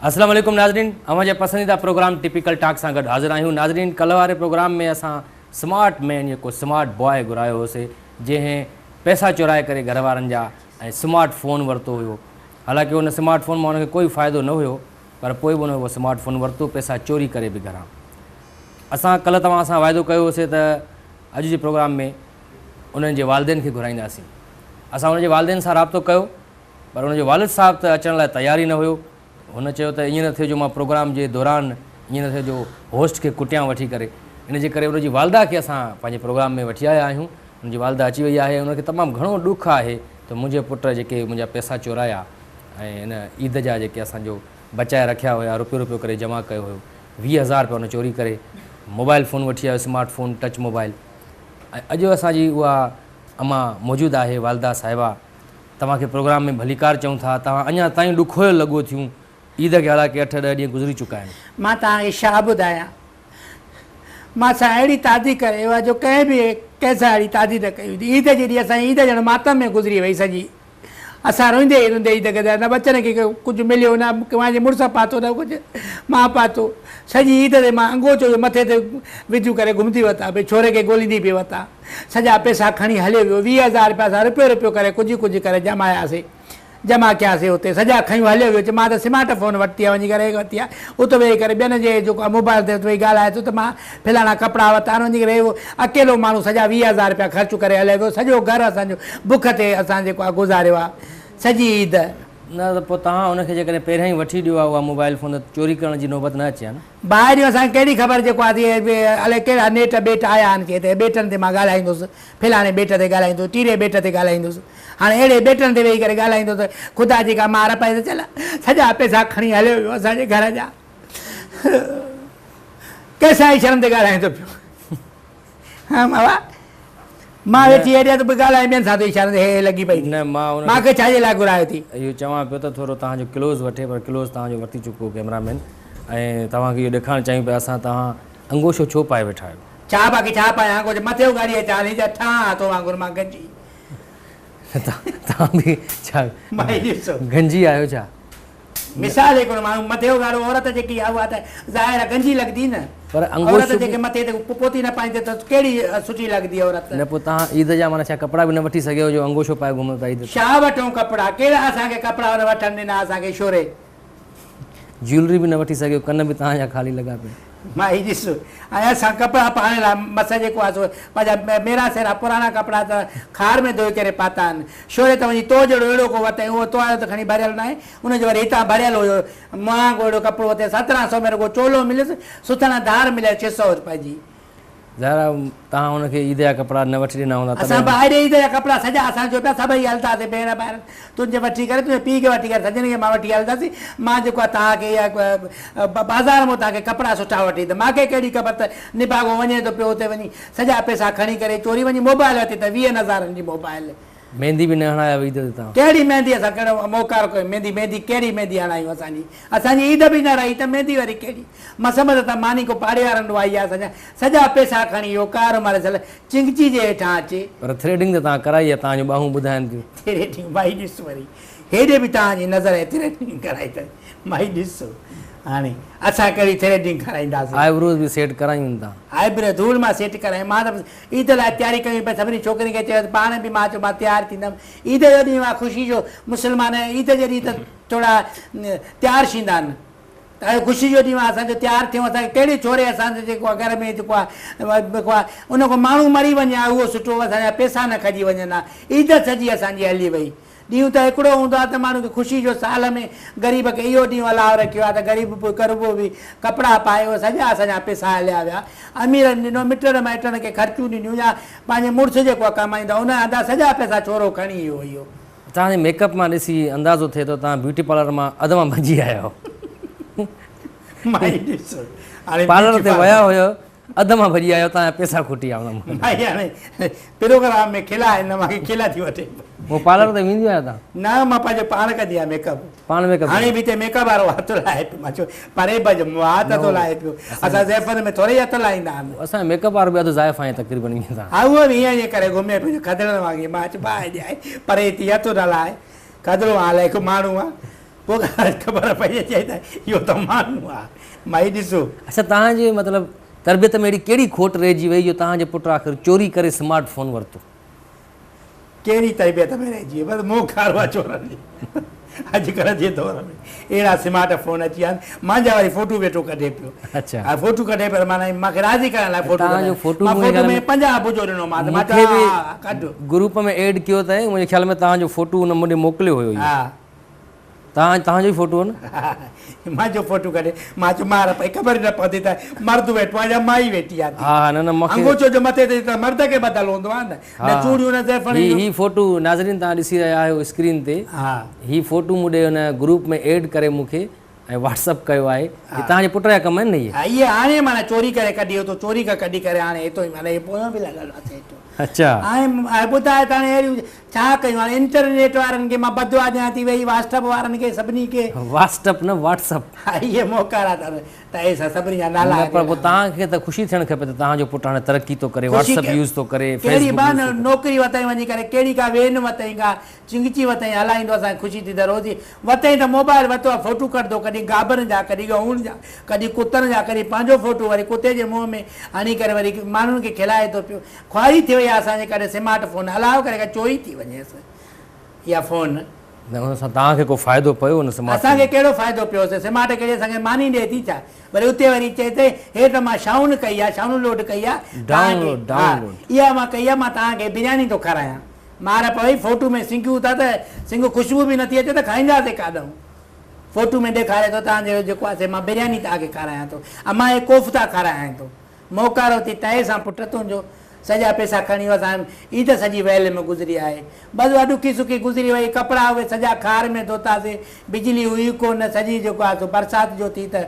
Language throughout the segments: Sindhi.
السلام عليڪم ناظرين اوهان جي پسنديده پروگرام ٽپيڪل ٽاڪ سان گڏ حاضر آهيون ناظرين ڪلهه واري پروگرام ۾ اسان سمارٽ مين يڪو سمارٽ بواء گهرايو هوسي جنهن پئسا چورائي ڪري گهر وارن جا ۽ سمارٽ فون ورتو هيو حالانڪه ان سمارٽ فون مان ان کي ڪوئي فائدو نه هيو پر پوء به ان اهو سمارٽ فون ورتو پئسا چوري ڪري به گهران اسان ڪلهه توهان سان واعدو ڪيو هوسي ته اڄ جي پروگرام ۾ انهن جي والدين کي گهرائينداسين اسان ان جي والدين سان رابطو ڪيو پر ان جو والد صاحب ته اچڻ لاء تيار ئي نه هيو هن چيو ته ائين نه ٿئي جو مان پروگرام جي دوران ائين نه ٿئي جو هوسٽ کي ڪٽيان وٺي ڪري ان جي ڪري ان جي والده کي اسان پنهنجي پروگرام ۾ وٺي آيا آهيون ان جي والده اچي وئي آهي ان کي تمام گهڻو ڏک آهي ته منهنجي پٽ جيڪي منهنجا پئسا چورايا ۽ ان عيد جا جيڪي اسان جو بچائي رکيا هيا روپيو روپيو ڪري جمع ڪيو هيو 20 هزار رپيا ان چوري ڪري موبائل فون وٺي آيو سمارٽ فون ٽچ موبائل ۽ اڄ اسان جي اها امان موجود آهي والده صاحبه توهان کي پروگرام ۾ ڀليڪار چئون ٿا توهان اڃا تائين ڏکويل لڳو ٿيون عيد کي حالانڪه اٺ ڏهه ڏينهن گذري چڪا آهن. مان توهان کي ڇا ٻڌايان مان سان اهڙي تعدي ڪري ويو آهي جو ڪنهن به ڪنهن سان اهڙي تعدي نه ڪئي هوندي عيد جي ڏينهن اسان جي عيد ڄڻ ماتم ۾ گذري وئي سڄي اسان روئيندي ئي روئيندي عيد گذاري نه ٻچن کي ڪجهه مليو نه منهنجي مڙس پاتو نه ڪجهه مان پاتو سڄي عيد تي مان انگوچو جو مٿي تي وڌيون ڪري گهمندي وتان پئي ڇوري کي ڳوليندي پئي وتان سڄا پئسا کڻي هليو ويو 20 هزار رپيا اسان رپيو رپيو ڪري ڪجهه ڪجهه ڪري جماياسي جمع ڪياسي اتي سڄا کنيون هليو ويو چي مان ته سمارٽ فون ورتي آهي وڃي ڪري ورتي آهي ات ويهي ڪري ٻين جي جيڪو آهي موبائل تي ويهي ڳالهائي ٿو ته مان فلاڻا ڪپڙا ورتا آهن وڃي ڪري اهو اڪيلو ماڻهو سڄا 20 هزار رپيا خرچ ڪري هليو ويو سڄو گهر اسان جو بک تي اسان جيڪو آهي گذاريو آهي سڄي عيد. نه ته پوء توهان ان کي جيڪڏهن پهريان ئي وٺي ڏيو ها اها موبائل فون ته چوري ڪرڻ جي نوبت نه اچي ها نه. ڀائريون اسان کي ڪهڙي خبر جيڪو آهي الائي ڪهڙا نيٽ ٻيٽ آيا آهن ڪي هتي ٻيٽن تي مان ڳالهائيندس فلاڻي ٻيٽ تي ڳالهائيندس ٽيري ٻيٽ تي ڳالهائيندس هاڻي اهڙي ٻيٽن تي ويهي ڪري ڳالهائيندو ته خدا جي ڪا مار پئي ته چل سڄا پئسا کڻي هليو ويو اسان جي گهر جا ڪنهن سان اشارن تي ڳالهائين ٿو پيو ها بابا مان ويٺي هيڏي ته به ڳالهائين ٻين سان ٿو اشارن تي هي هي لڳي پئي نه مان ان مان کي ڇا جي لاء گهرايو ٿي اهو چوان پيو ته ٿورو توهان جو ڪلوز وٺي پر ڪلوز توهان جو ورتي چڪو ڪئميرا مين ۽ توهان کي اهو ڏيکارڻ چاهيون پيا اسان توهان انگوشو ڇو پائي ويٺا آهيو ڇا باقي ڇا پايان ڪجهه مٿي اگهاڙي اچان هلي جا ٺهان تو وانگر مان گنجي توهان به ڇا گنجي آهيو ڇا؟ مثال هڪڙو ماڻهو مٿي اگهاڙو عورت جيڪي آهي اها ته ظاهر آهي گنجي لڳندي نه پر عورت جيڪي مٿي تي پوتي نه پائيندي ته ڪهڙي سٺي لڳندي عورت. نه پوء توهان عيد جا معنيٰ ڇا ڪپڙا به نه وٺي سگهيو جو انگوشو پائي گهمو پيا عيد تي. ڇا وٺون ڪپڙا ڪهڙا اسان کي ڪپڙا هن وٺڻ ڏنا اسان کي شوري. جيولري به نه وٺي سگهيو ڪن به توهان جا خالي لڳا پيا. مائي ڏس ۽ اسان ڪپڙا پائڻ لاء مس جيڪو آهي سو پنهنجا ميرا سيرا پراڻا ڪپڙا ته خار ۾ ڌوئي ڪري پاتا آهن. شوري ته وڃي تو جهڙو اهڙو ڪو ورتائين اهو تو آيو ته کڻي ڀريل ناهي ان جو وري هتان ڀريل هيو مهانگو اهڙو ڪپڙو ورتائين 17 سو ۾ رڳو چولو مليس سٿڻ ڌار مليس ڇهه سو رپئي جي. ظاهر آهي توهان هن کي عيد جا ڪپڙا نه وٺي ڏنا هوندا اسان تڏهن. ٻاهر عيد جا ڪپڙا سڄا اسان جو پيا سڀئي هلنداسين ڀيڻ ڀائر تنهنجي وٺي ڪري تنهنجي پيء کي وٺي ڪري سڄڻ کي مان وٺي هلنداسين مان جيڪو آهي توهان کي اها بازار مان توهان کي ڪپڙا سٺا وٺي ڏيندم مان کي ڪهڙي خبر ته نڀاڳو وڃي ٿو پيو اتي وڃي سڄا پئسا کڻي ڪري چوري وڃي موبائل ورتي ته ويهن هزارن جي موبائل. ميندي به نه هڻائي هئي عيد تي توهان. ڪهڙي ميندي اسان ڪهڙو موڪارو ڪيو ميندي ميندي ڪهڙي ميندي هڻايون اسان جي اسان جي عيد به نه رهي ته ميندي وري ڪهڙي مس مس ته ماني ڪو پاڙي وارن ڏو آئي آهي اسان جا سڄا پئسا کڻي اهو ڪار ماري سل چنگچي جي هيٺان اچي. پر ٿريڊنگ ته توهان ڪرائي آهي توهان جون ٻانهون ٻڌائن ٿيون. ٿريڊنگ مائي ڏس وري هيڏي به توهان جي نظر آهي ٿريڊنگ ڪرائي اٿس مائي ڏس هاڻي اسان ڪهڙي ٿريڊنگ ڪرائينداسين. آئي بروز به سيٽ ڪرايون آهن توهان. آئي برو ڌوڙ مان سيٽ ڪرايون مان ته عيد لاء تياري ڪيون پئي سڀني ڇوڪرين کي چيو ته پاڻ به مان چيو مان تيار ٿيندم عيد جو ڏينهن آهي خوشي جو مسلمان عيد جي ڏينهن ته ٿورا تيار ٿيندا آهن ته اهو خوشي جو ڏينهن آهي اسان جو تيار ٿيون اسان کي ڪهڙي ڇوري اسان جو جيڪو آهي گهر ۾ جيڪو آهي جيڪو آهي ان کان ماڻهو مري وڃي ها اهو سٺو اسان جا پئسا نه کڄي وڃن ها عيد سڄي اسان جي هلي وئي ڏينهن ته هڪڙو هوندو آهي ته ماڻهو کي خوشي جو سال ۾ غريب کي اهو ڏينهن الله رکيو آهي ته غريب به قربو به ڪپڙا پائي اهي سڄا اسان جا پئسا هليا ويا اميرن ڏنو مٽن مائٽن کي خرچون ڏنيون يا پنهنجي مڙس جيڪو آهي ڪمائيندو آهي ان هنڌان سڄا پئسا ڇورو کڻي ويو اهو. توهان جي ميڪ اپ مان ڏسي اندازو ٿئي ٿو توهان بيوٽي پارلر مان اڌ مان ڀڄي آيا آهيو. مائي ڏس هاڻي پارلر تي ويا هيو اڌ مان ڀڄي آيو توهان جا پئسا کوٽي آيا هوندا مون کي. مائي هاڻي پروگرام ۾ کلا آهن مان کي کل ٿي وٺي پئي. پوء پارلر تي وينديون آهيو توهان؟ نه مان پنهنجو پاڻ ڪندي آهيان ميڪ اپ. پاڻ ميڪ اپ هاڻي به هتي ميڪ اپ وارو هٿ لائي پيو. مان چيو پري ڀڄ مئا هٿ ٿو لائي پيو. اسان زائفن ۾ ٿوري ئي هٿ لائيندا آهن. اسان جو ميڪ اپ وارو به اڌ زائف آهي تقريبن ائين ته. ها اهو به ائين ائين ڪري گهمي پيو کدڙن وانگي. مان چيو باهه ڏي آء پري ٿي هٿ نه لاء. کدڙو آ الائي ڪو ماڻهو آ. پوء خبر پئي چئي ته اهو ته ماڻهو آ. مائي ڏسو. اڇا توهان جي مطلب تربيت ۾ اهڙي ڪهڙي کوٽ رهجي وئي جو توهان جي پٽ آخر چوري ڪري سمارٽ فون ورتو؟ ڪهڙي تربيت ۾ رهجي وئي بس منهن کارو آ چورن جي اڄڪلهه جي دور ۾ اهڙا سمارٽ فون اچي ويا آهن مانجا وري فوٽو ويٺو ڪڍي پيو اڇا ها فوٽو ڪڍي پيو معنيٰ مانکي راضي ڪرڻ لاء فوٽو توهان جو فوٽو مان فوٽو ۾ 50 بجو ڏنو مان مان چيو ها ڪڍ گروپ ۾ ايڊ ڪيو اٿئي منهنجي خيال ۾ توهان جو فوٽو ان مون ڏي موڪليو هيو ها توهان توهان جو ئي فوٽو هو نه؟ منهنجو فوٽو ڪڍي مان چيو مار پئي خبر ئي نه پوندي ته مرد ويٺو آهي يا مائي ويٺي آهي. ها ها نه نه مونکي انگوڇو جو مٿي تي ته مرد کي ٻڌل هوندو آهي نه نه چوڙيون نه زيفڻ هي هي فوٽو ناظرين توهان ڏسي رهيا آهيو اسڪرين تي ها هي فوٽو مون ڏي ان گروپ ۾ ايڊ ڪري مون کي ۽ واٽس اپ ڪيو آهي هي توهان جي پٽ جا ڪم آهن نه اهي؟ ها اهي هاڻي معنيٰ چوري ڪري ڪڍي اتو چوري کان ڪڍي ڪري هاڻي هتو ئي معنيٰ هي پويان به لڳل آهي سيٽ. اڇا. ۽ ٻڌاء ته هاڻي اهڙيون ڇا ڪيون هاڻي انٽرنيٽ وارن کي مان بددعا ڏيان ٿي ويهي واسٽ اپ وارن کي سڀني کي. واسٽ اپ نه واٽس اپ. ها اهي موڪارا اٿن ته اهي سڀني جا نالا نه پر پوء توهان کي ته خوشي ٿيڻ کپي ته توهان جو پٽ هاڻي ترقي ٿو ڪري واٽس اپ يوز ٿو ڪري فيس بڪ يوز ٿو ڪري. نوڪري وتائين وڃي ڪري ڪهڙي ڪا وين وتائين ڪا چنگچي وتائين هلائيندو اسان کي خوشي ٿي ته روزي وتائين ته موبائل وتو آ فوٽو ڪڍندو ڪڏهن گابرن جا ڪڏهن ڳئون جا ڪڏهن ڪتن جا ڪڏهن پنهنجو فوٽو وري ڪتي جي منهن ۾ هڻي ڪري وري ماڻهن کي کلائي ٿو پيو خواري ٿي وئي آ اسان جي ڪڏهن سمارٽ فون الاء ڪري ڪا چوري ٿي وڃيس اها فون. نه ان سان توهان کي ڪو فائدو پيو ان سمارٽ اسان کي ڪهڙو فائدو پيو سمارٽ ڪهڙي اسان کي ماني ڏئي ٿي ڇا وري اتي وري چئي ٿي هي ته مان شائون ڪئي آ شائون لوڊ ڪئي آ ڊائون لوڊ ڊائون لوڊ اها مان ڪئي آ مان توهان کي برياني ٿو کارايان مار پوي فوٽو ۾ سنگهيون ٿا ته سنگهه خوشبو به نٿي اچي ته کائينداسين ڪاڏئون فوٽو ۾ ڏيکاري ٿو توهان جو جيڪو آ سي مان برياني توهان کي کارايان ٿو امان هي ڪوفتا کارايان ٿو موڪارو ٿي تئي سان پٽ تنهنجو سڄا پئسا کڻي ويو اسان عيد سڄي ويل ۾ گذري آهي بس اها ڏکي سکي گذري وئي ڪپڙا اهي سڄا خار ۾ ڌوتاسي بجلي هئي ڪو نه سڄي جيڪو آهي سو برسات جو ٿي ته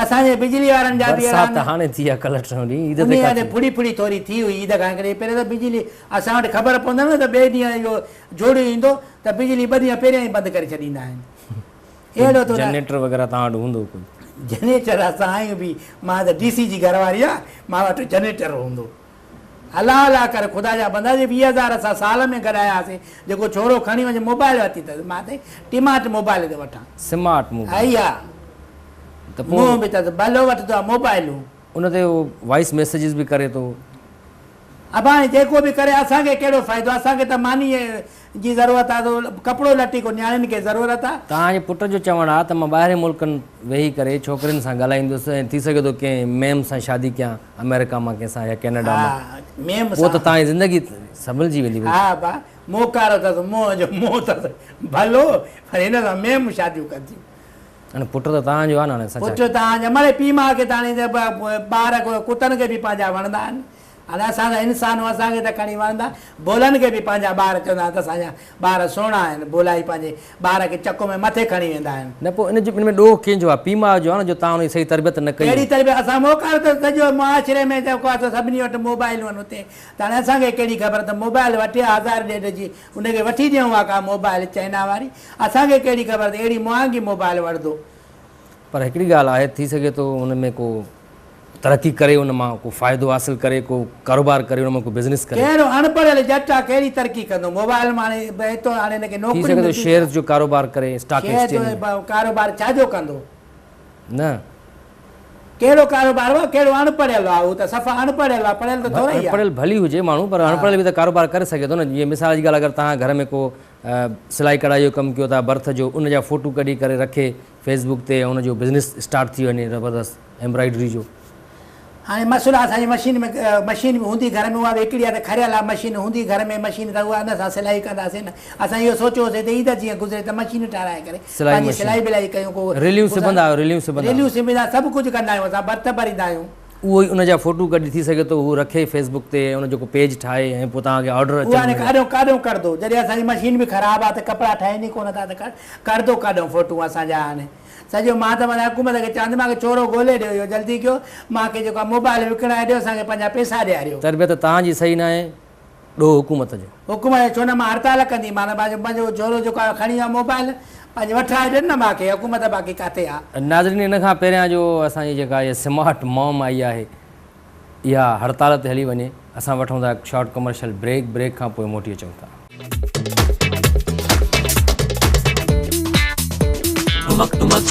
اسان جي بجلي وارن جا به اهڙا برسات ته هاڻي ٿي آهي ڪلهه ٽيون ڏينهن عيد تي انهي هنڌ ڦڙي ڦڙي ٿوري ٿي هئي عيد کان هڪ ڏينهن پهريان ته بجلي اسان وٽ خبر پوندي نه ته ٻئي ڏينهن اهو جوڙيو ايندو ته بجلي ٻه ڏينهن پهريان ئي بند ڪري ڇڏيندا آهن اهڙو ٿو جنريٽر وغيره توهان وٽ هوندو ڪوئي؟ جنريٽر اسان آهيون به مان ته ڊي سي جي گهر واري آهيان مان وٽ جنريٽر هوندو الله الله ڪري خدا جا بندا جي 20 هزار اسان سال ۾ گڏاياسين جيڪو ڇورو کڻي وڃي موبائل ورتي اٿس مان ته ٽماٽ موبائل تي وٺان سمارٽ موبائل ها ته پوء منهن به اٿس ڀلو وٺندو آهي موبائلون ان تي وائس ميسيجز به ڪري ٿو. ابا هاڻي جيڪو به ڪري اسان کي ڪهڙو فائدو اسان کي ته ماني جي ضرورت آ ڪپڙو لٽي ڪو نياڻين کي ضرورت آ. توهان جي پٽ جو چوڻ آ ته مان ٻاهرين ملڪن ويهي ڪري ڇوڪرين سان ڳالهائيندس ۽ ٿي سگهي ٿو ڪنهن ميم سان شادي ڪيان آمريڪا مان ڪنهن سان يا ڪينيڊا مان ها ميم پوء ته سان. توهان جي زندگي سنڀلجي ويندي بلڪل. ها ابا موڪارو اٿس منهن جو منهن اٿس ڀلو پر هن سان ميم شاديون ڪنديون. هاڻي پٽ ته توهان جو آ نه هاڻي اسان ڇا پٽ توهان جو مڙئي پيء ماء کي ته هاڻي ٻار ڪتن کي به پنهنجا وڻندا آهن. هاڻي اسان ته انسان آهيون اسان کي ته کڻي وڻندا. ڀولن کي به پنهنجا ٻار چوندا آهن ته اسان جا ٻار سهڻا آهن. ڀولائي پنهنجي ٻار کي چڪ ۾ مٿي کڻي ويندا آهن. نه پوء ان جو ان ۾ ڏوهه ڪنهن جو آهي؟ پيء ماء جو آهي نه جو توهان ان جي صحيح تربيت نه ڪئي. ڪهڙي تربيت اسان موڪل ته سڄو معاشري ۾ جيڪو آهي سو سڀني وٽ موبائلون آهن اتي ته هاڻي اسان کي ڪهڙي خبر ته موبائل وٺي آ هزار ڏيڍ جي ان کي وٺي ڏيون ها ڪا موبائل چائنا واري اسان کي ڪهڙي خبر ته اهڙي مهانگي موبائل وٺندو. پر هڪڙي ڳالهه آهي ٿي سگهي ٿو ان ۾ ڪو ترقي ڪري ان مان ڪو فائدو حاصل ڪري ڪو ڪاروبار ڪري ان مان ڪو بزنس ڪري. ڪهڙو اڻپڙهيل ڄٽ آ ڪهڙي ترقي ڪندو موبائل مان هاڻي ايترو هاڻي هن کي ٿي نوڪريون سگهي ٿو نٿيون شيئرز جو ڪاروبار ڪري اسٽاڪ شيئر ايڪسچينج ۾. جو ڪاروبار ڇا جو ڪندو. نه. ڪهڙو ڪاروبار هو ڪهڙو اڻپڙهيل آ هو ته صفا اڻپڙهيل آ پڙهيل ته ٿورو ئي آ. اڻپڙهيل ڀلي هجي ماڻهو پر اڻپڙهيل به ته ڪاروبار ڪري سگهي ٿو نه جيئن مثال جي ڳالهه اگر توهان گهر ۾ ڪو سلائي ڪڙهائي جو ڪم ڪيو ٿا برٿ جو ان جا فوٽو ڪڍي ڪري رکي فيس بڪ تي ۽ ان جو بزنس اسٽارٽ ٿي وڃي زبردست ايمبرائڊري جو. هاڻي مسئلو اسان جي مشين ۾ مشين به هوندي گهر ۾ اها به هڪڙي آهي ته کريل آهي مشين هوندي گهر ۾ مشين ته اها ان سان سلائي ڪنداسين نه اسان اهو سوچيو هوسين ته عيد جيئن گذري ته مشين ٺاراهي ڪري سلائي پنهنجي مشين سلائي بلائي ڪيون ڪو ريليون سبندا آهيو ريليون سبندا ريليون سبندا سڀ ڪجهه ڪندا آهيون اسان ڀرت ڀريندا آهيون. اهو ئي ان جا فوٽو ڪڍي ٿي سگهي ٿو هو رکي فيس بڪ تي ۽ ان جو ڪو پيج ٺاهي ۽ پوء توهان کي آرڊر اهو اچن هاڻي ان جا. ڪاڏهون ڪاڏهون ڪڍندو جڏهن اسان جي مشين به خراب آهي ته ڪپڙا ٺهن ئي ڪونه ٿا ته ڪڍندو ڪاڏهون فوٽو اسان جا هاڻي سڄو مان ته معنيٰ حڪومت کي چوان ٿي مان کي ڇورو ڳولي ڏيو اهو جلدي ڪيو مان کي جيڪو آهي موبائل وڪڻائي ڏيو اسان کي پنهنجا پئسا ڏياريو. تربيت توهان جي صحيح ناهي. ڏوهه حڪومت جو. حڪومت جو ڇو نه مان هڙتال ڪندي مان پنهنجو پنهنجو ڇورو جيڪو آهي کڻي ويو آهي موبائل پنهنجي وٺرائي ڏين نه مان کي حڪومت باقي ڪاٿي آ. ناظرين ان کان پهريان جو اسان جي جيڪا هي سمارٽ مام آئي آهي اها هڙتال تي هلي وڃي اسان وٺون ٿا هڪ شارٽ ڪمرشل بريڪ بريڪ کان پوء موٽي اچون ٿا. ٺمڪ ٺمڪ.